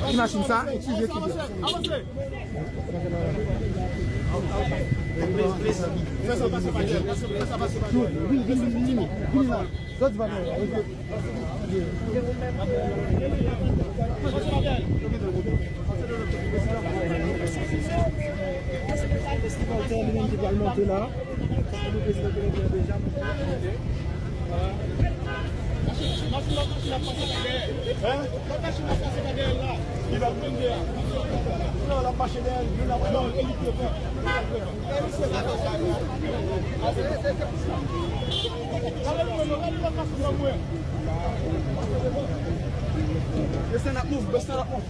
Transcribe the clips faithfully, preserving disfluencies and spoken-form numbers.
Ki machin sa? Eskize, eskize. Vin, vin, vin, vin, vin. Vin la. Zòt va la. Festival tè li menm ki pral monte la. Machin, machin ap pase pa dèyè. Hein? Lòt machin ap pase pa dèyè la. Li va blende a. Non, l ap mache dèyè l. Non, e li ki pran. Yo stand up move, yo stand up move.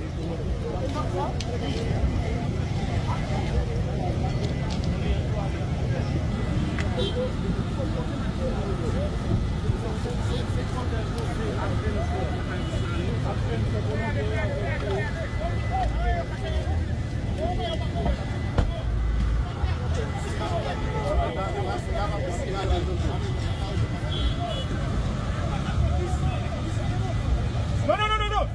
Non, non, non, non, non.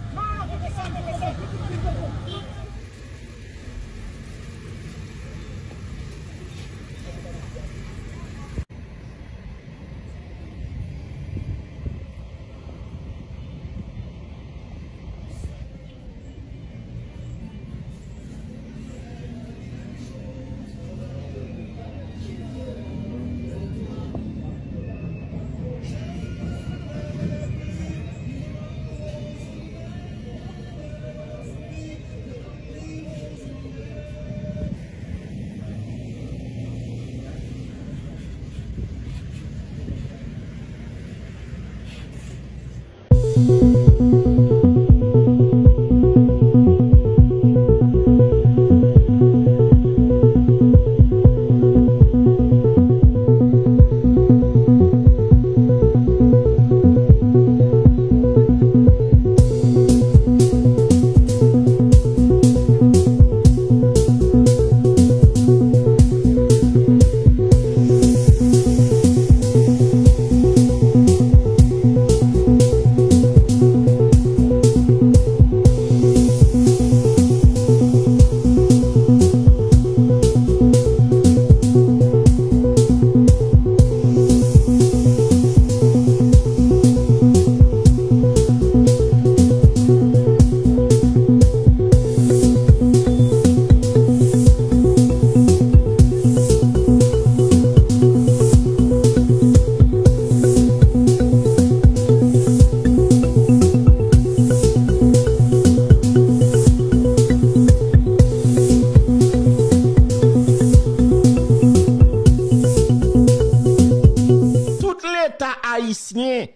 Tout Leta ayisyen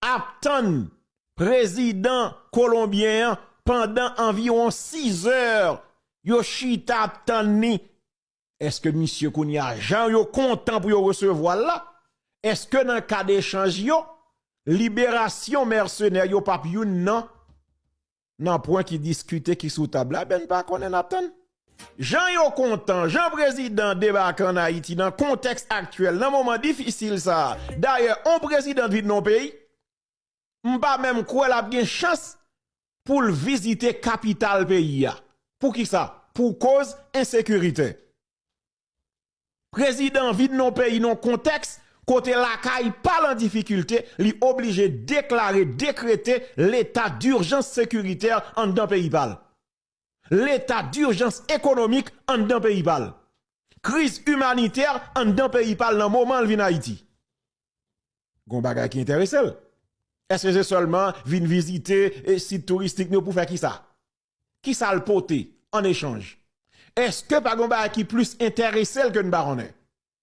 ap tann prezidan kolonbyen an pandan anviwon sizè. Yo chita ap tann li. Èske misye kounye a, jan yo kontan pou yo resevwa l la, èske nan kad echanj yo, liberasyon mèsenè yo p ap youn nan, nan pwen ki diskite, ki sou tab la? Ebyen, n pa konnen, n ap tann. Jan yo kontan, jan prezidan debake ann Ayiti nan kontèks aktyèl, nan moman difisil sa a. Dayè, on prezidan vin nan yon peyi, m pa menm kwè l ap gen chans pou l vizite kapital peyi a. Poukisa? Pou koz ensekirite. Prezidan vin nan yon peyi, nan yon kontèks kote lakay pa l an difikilte, li oblije deklare, dekrete leta dijans sekiritè anndan peyi pa l. Leta dijans ekonomik anndan peyi pa l. Kriz imanitè anndan peyi pa l nan moman l vin Ayiti. Gon bagay ki enterese l. Èske se sèlman vin vizite, e, sit touristik nou pou fè kisa? Kisa l pote an echanj? Èske pa gon bagay ki plis enterese l ke n pa konnen?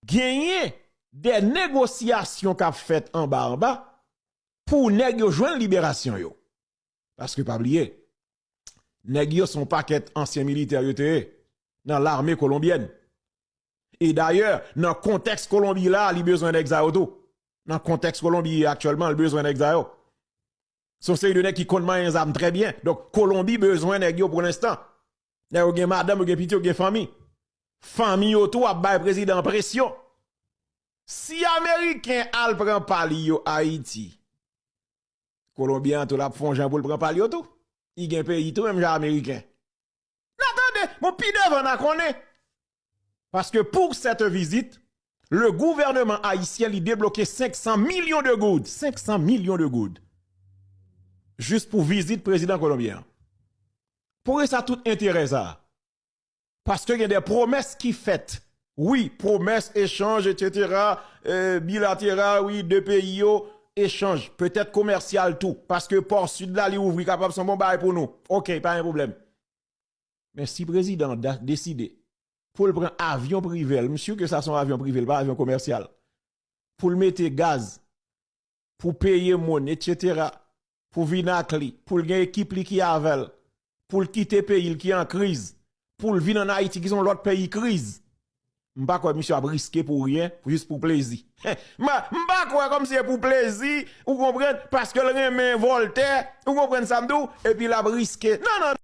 Genyen de negosyasyon k ap fèt anba anba pou nèg yo jwenn liberasyon yo. Paske pa bliye, nèg yo se yon pakèt ansyen militè yo te ye nan lame kolonbyèn. E dayè, nan kontèks Kolonbi la, li bezwen nèg sa yo tou. Nan kontèks Kolonbi aktyèlman, li bezwen nèg sa yo. Se yon seri de nèg ki konn manyen zam trè byen. Donk, Kolonbi bezwen nèg yo pou lenstan. Nèg yo gen madanm, yo gen pitit, yo gen fanmi. Fanmi yo tou ap bay prezidan an presyon. Si Ameriken al pran pa li yo Ayiti, Kolonbyen an tou l ap fè yon jan pou l pran pa l yo tou. Li gen peyi tou, menm jan Ameriken. N a tande, bon, pi devan n a konnen. Paske pour cette visite, le gouvernement haïtien li debloke cinq cents millions de goud. Cinq cents millions de goud. Jis pou vizit prezidan kolonbyen an. Poukisa tout enterè sa? Paske gen de pwomès ki fèt. Wi, pwomès, echanj, et cetera, euh, bilateral, wi, de peyi yo, echanj, petèt komèsyal tou. Paske pò sid la, li ouvri, kapab se yon bon bagay pou nou. Oke, pa gen pwoblèm. Men si prezidan an da- deside pou l pran avyon prive l, m si ke sa se yon avyon prive, l pa avyon komèsyal, pou l mete gaz, pou peye moun, et cetera, pou vin ak li, pou l gen ekip li ki avè l, pou l kite peyi l ki an kriz, pou l vin ann Ayiti ki se yon lòt peyi kriz. M pa kwè misye ap riske pou ryen, jis pou plezi. M pa, m pa kwè kòmsi se pou plezi, ou konprann, paske l renmen Vòltè, ou konprann sa m di w, epi l ap riske. Non, non,